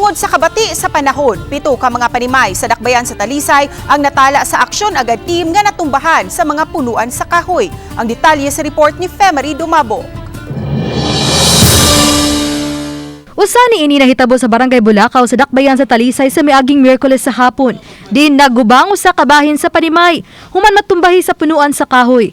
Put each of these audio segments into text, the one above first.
Tungod sa kabati sa panahon, 7 ka mga panimay sa dakbayan sa Talisay ang natala sa Aksyon Agad team nga natumbahan sa mga punuan sa kahoy. Ang detalye sa report ni Femery Dumabo. Usa ni ini nahitabo sa Barangay Bulacau sa dakbayan sa Talisay sa miaging Miyerkules sa hapon. Din nagubang usa ka bahin sa panimay, human matumbahi sa punuan sa kahoy.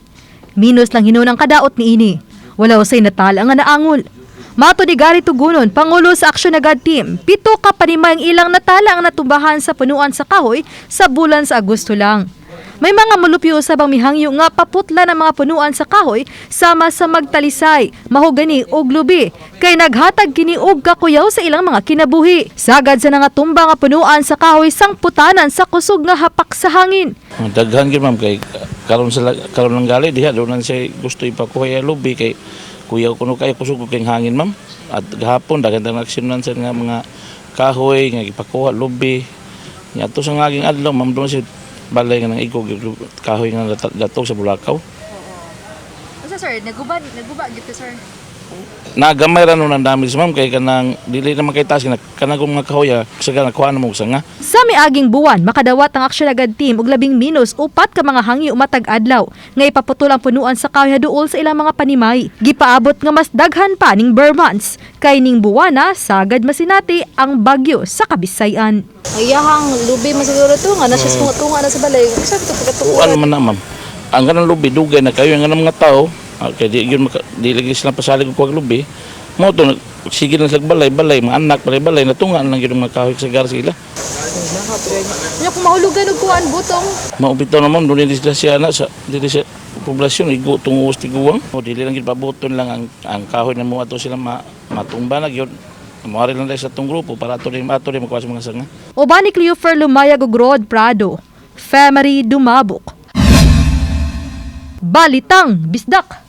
Minus lang hinuon ang kadaot niini. Wala usay natala nga naangol. Mato ni Gary Tugunon, pangulo sa Aksyon Agad Team, 7 ka panimay ang ilang natala ang natumbahan sa punuan sa kahoy sa bulan sa Agosto lang. May mga mulupyo usab ang mihangyo nga paputla ng mga punuan sa kahoy sama sa magtalisay, mahogani ug lubi kay naghatag kini og kakuyaw sa ilang mga kinabuhi. Sagad sa nangatumba nga punuan sa kahoy sangputanan sa kusog nga hapak sa hangin. Ang daghan gyud, ma'am, kay karon sa karon lang gali diha doon lang siya gusto ipakuha yung lubi kay kuyaw kuno kayo, kusog kay hangin, ma'am. At gahapon daghan tang aksyon sa nga mga kahoy nga ipakuha lubi nya ato sa ngaging adlaw, ma'am, doon siya balay nga nang igog kahoy nga datog sa Bulacau. Unsa, sir, naguba naguba gyud, sir? Nagamay ra nun ang damage, ma'am, kay kanang dili naman kay taas kanang kung mga kahoy sa nakuha na mo sa nga. Sa miaging buwan, makadawat ang Aksyon Agad Team og 14 ka mga hangyo matag adlaw nga ipaputol ang punuan sa kahoy duol sa ilang mga panimay. Gipaabot nga mas daghan pa ning ber months kay ning buwana sagad masinati ang bagyo sa Kabisayan. Ang iyahang lubi man siguro to nga na siya tunga na sa balay. Unsa to Kuan pagkatukuan? man na, ma'am. Ang ganang lubi dugay na kayo ang ganang mga tao, kay di yun di lagi sila pasalig og kuwag lubi. Mo to sige lang sila balay balay mga anak balay balay natunga lang gyud ang mga kahoy sa gar sila. Nya kung mahulugan og kuan butong. Mao bitaw na, ma'am, dili sila siya na sa dili sa poblasyon igo tungos tiguang. O dili lang gyud pabuton lang ang kahoy na mo ato sila matumba na gyud. Moari lang dahil sa tong grupo para ato rin makuha sa mga sanga. Uban ni Cleofer Lumayag ug Rod Prado. Femery Dumabok. Balitang Bisdak.